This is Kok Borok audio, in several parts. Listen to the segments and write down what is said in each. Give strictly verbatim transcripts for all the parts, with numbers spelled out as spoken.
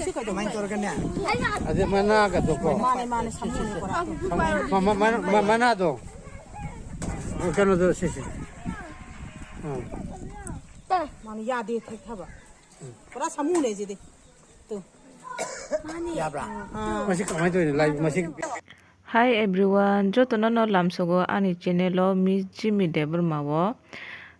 Ade mana ka to ko. Mane, mane, samung ni kora. Ma, ma, ma, ma, mana to. Kano to sisi. Hmm. Mane ya de thek thaba. Kora samung ne je de. To. Mane. Ya bra. Ah. Masih kamai to lai masih. Hi everyone, jotono no lamsogo ani channel o Miss Jimmy Debbarma o.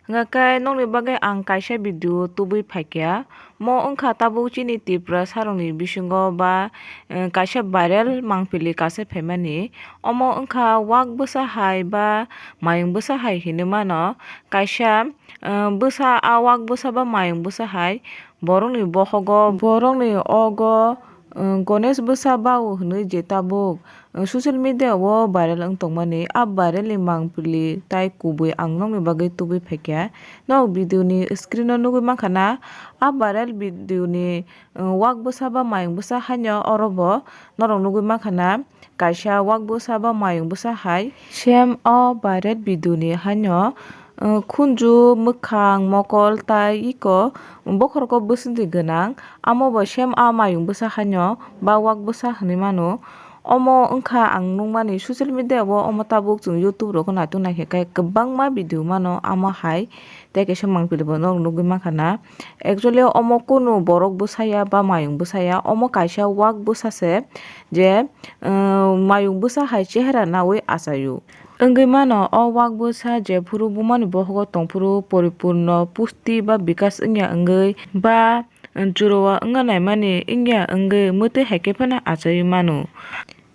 Hingkha khe nokni bagwi ang kaisa video tubui phaikha. Mo wngkha tabuk chini Tiprasa rokni bisingo ba, eh, kaisa viral mangpili kaisa phaimani. Omo wngkha wak bwsa hai ba mayung bwsa hai hinwi mano. Kaisa, eh, bwsa, a wak bwsa ba mayung bwsa hai borokni bohogo, borokni ogo, eh, Ganesh bwsa bao hinwi je tabuk, eh, social media o viral wng tongmani, a viral ni mangpili tai kubui ang nokni bagwi tubui phaikha. Nok video ni screen o nugwi mankha na, a viral video ni, eh, wak bwsa ba mayung bwsa haino oro bo norok nugwi mankha na, kaisa wak bwsa ba mayung bwsa hai. Same o viral video ni haino, eh, khunju, mwkhang, mokol tai iko bokhorok o bwswngtwi gwnang. Amo bo same a mayung bwsa haino ba wak bwsa hinwi mano. Omo wngkha ang nukmani social media o, omo tabuk chwng YouTube rogo naitok naikhe khe kwbangma video mano amo hai. Tei kaisa mangpili bo norok nugwi mankha na. Actually omo kunu borok bwsaya ba mayung bwsaya, omo kaisa wak bwsa se je, eh, mayung bwsa hai chehera naui achaio. Wngwi mano o wak bwsa jephuru bumani bohogo tongphuru poripurno pusti ba bikas wngya wngwi ba jorowa wngna naimani wngya wngwi mwtwi hai khe phano achaiwi mano.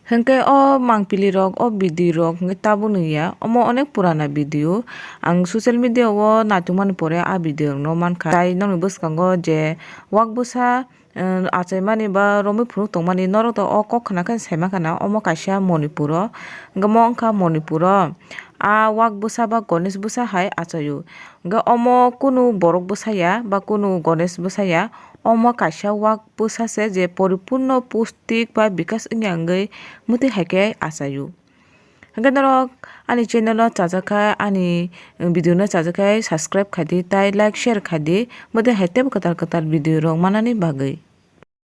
Hwnkhe o mangpili rok o video rok hwnkhe tabuk nungya, omo onek purana video. Ang social media o naitukmani pore a video rokno mankha. Tai nokni bwskango je wak bwsa, eh, achaimani ba romwi phunuk tongmani norok to o kok khna khe saimankha na, omo kaisa Manipur o. Hwnkhe omo wngkha Manipur o a wak bwsa ba Ganesh bwsa hai achaio. Hwnkhe omo kunu borok bwsaya ba kunu Ganesh bwsaya, omo kaisa wak bwsa se je poripurno pustik ba bikas wngya wngwi mwtwi hai khe achaio. Hwnkhe norok ani channel o chajak kha, ani video no chajak khe subscribe khai di, tai like share khai di, mwtwi hai teibo kwtal kwtal video rok manani bagwi.